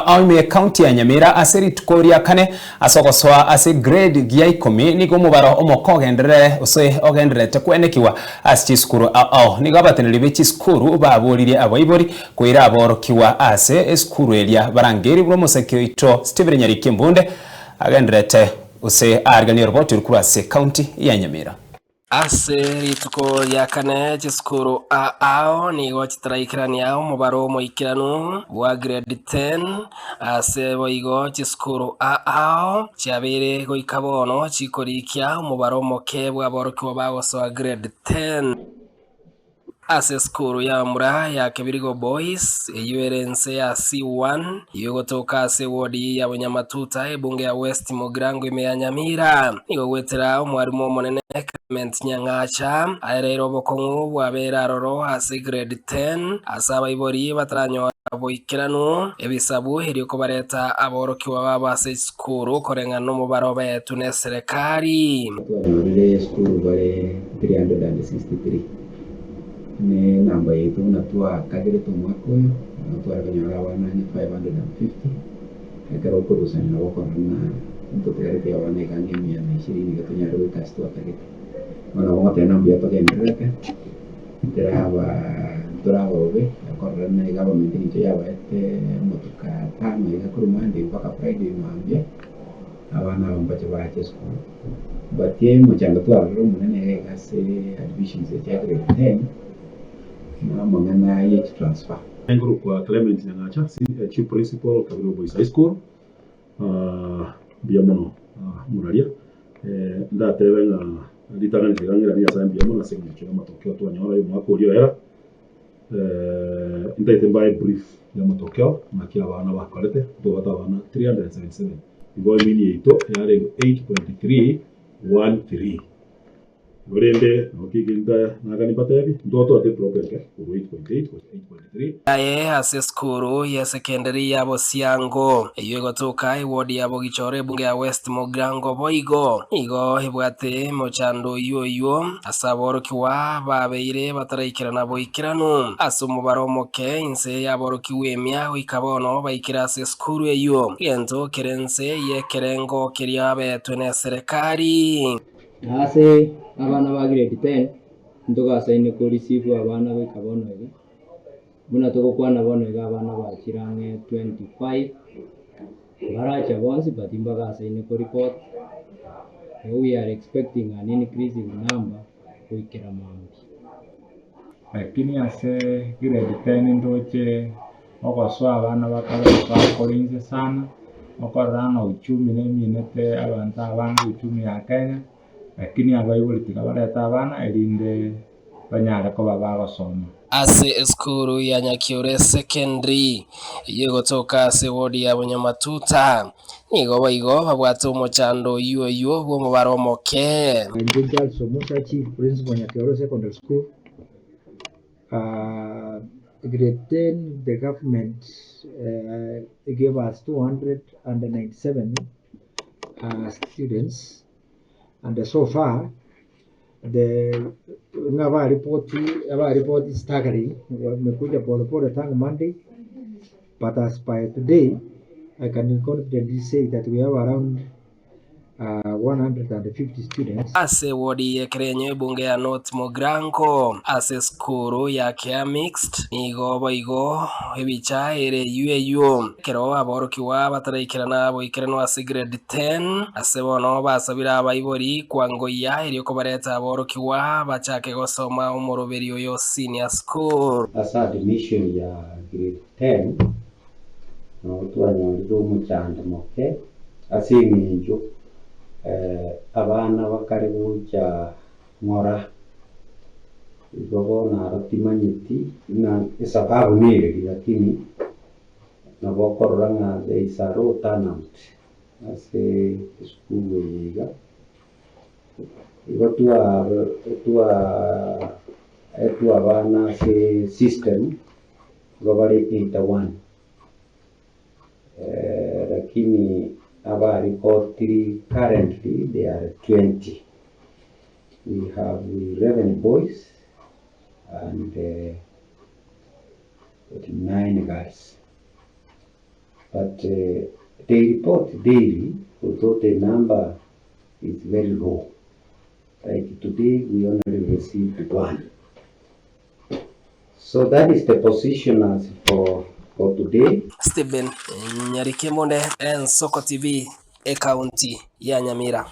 ao ime y'Ekaunti ya Nyamira ase rituko ria kane ase ogosoa ase grade gia ikomi nigo omobaro omoke ogenderere gose ogendererete kwenekigwa ase chisukuru ao ao. Nigo abateneneri be chisukuru baboririe abaibori koira aborokigwa ase esukuru eria barangerie buna omoseki oito Stephen Nyariki Embunde agendererete gose aariganie oroboti orwo korwa ase Ekaunti ya Nyamira. Ase rituko ria kane chisukuru ao nigo chitaraikerania omobaro omoikeranu bwa grade 10, ase boigo chisukuru ao chiabeire goika bono chikorikia omobaro omoke bw'aborokigwa bagosoa grade 10. Ase esukuru y'abamura ya Kebirigo Boys, eyio ere ense ya C1, eyio egotoka ase ewodi ya Bonyamatuta, ebunge ya West Mugirango ime ya Nyamira, nigo goetera omwarimu omonene Clement Nyang'acha aereire obokong'u bwabeire aroro ase grade 10 ase abaibori bataranyora boikeranu ebisabu erio kobareta aborokigwa babo ase chisukuru koreng'ana nomobaro obaetwe neserekari. Twanyorire esukuru bare 363, ne enamba yaito buna twakagerete omwaka oyo, nabo tware konyora abana ang'e 550, ekero okorusania nabo okorora ng'a ntotigaretie abana iga ang'e emia na ishirini iga tonyare goika ase twatagete. Bono nabo ngoteba ng'a mbuya togendererete, ntoraba ntoraba bobe, okorora ng'a egovernment eng'encho yabaete amatuko atano iga korwa Monday mpaka Friday mambia. Abana aba mbache baache esukuru, but omochando twarorire omonene iga iga ase admissions chia grade 10 na amang'ana ye chitransfer. Nkorokwa Clement Nyang'acha, Chief Principal, Kabirigo Boys High School. Mbuya mono moraria, ndatebe ng'a ritang'ani riga ng'irane Nyasaye mbuya mono ase eng'encho y'amatokeo twanyora y'omwaka oria oera. Ntaete mbae brief y'amatokeo naki abana bakorete, ntobwate abana 377, igo emean yaito yarenge 8.313. Igo rende nabo ki gento nagani mbatebi, ntwatwate edrop enke korwa 8.8 gocha 8.3. Aye ase esukuru y'esekenderi ya Bosiango, eyio egotoka eward ya Bogichoro ebunge ya West Mugirango boigo nigo ebwate mochando oyio oyio ase aborokigwa babeire bataraikerana boikeranu ase omobaro omoke inse y'aborokigwa emia goika bono baikire ase esukuru eyio, egento kere inse y'ekerengo keria betwe neserekari. Na ase abana ba grade 10 ntogasaine ko receive abana goika bono iga. Buna togokwana bono iga abana bachire ang'e 25, baracha bonsi but mbagasaine ko report, igo we are expecting an increase in number goikera mambia. Lakini ase grade 10 ndoche ogosoa abana bakare gosoa kore inse sana, okorora ng'a uchumi neminete abanto abange uchumi ya Kenya, lakini abaibori tiga barete abana erinde banyare koba bagosoma. Ase esukuru ya Nyakiore Secondary eyio egotoka ase ewodi ya Bonyamatuta, nigo boigo babwate omochando oyio oyio bw'omobaro omoke. Inche Charles Omusa, Chief Principal Nyakiore Secondary School, Grade 10 the government gave us 297 students and so far The ng'a baripoti abaripoti staggering wamekuja polepole tangu Monday but as by today I can confidently say that we have around uh, 150 students. Ase ewodi y'ekerenyo ebunge ya North Mugirango ase esukuru ya Kea Mixed nigo boigo ebicha ere eyio eyio ekero aborokigwa bataraikerana boikeranu ase grade 10 Ase bono basabire abaibori kwangoyia erio kobareta aborokigwa bachake gosoma omoroberio oyo Senior School. Ase admission ya grade 10 nabo twanyorire omochando moke ase eng'encho abana bakare gocha ng'ora, igo bono aro timanyeti ng'a esababu nereri lakini nabo okorora ng'a there is a low turnout. Ase esukuru eye iga, igo twaetwe abana ase system igo bare 81, lakini abaripotiri currently they are 20, we have 11 boys and 9 girls. But they report daily although the number is very low. Like today we only received one. So that is the position as for, for today. Stephen Nyarike Monde, Ensoko TV, Ekaunti ya Nyamira.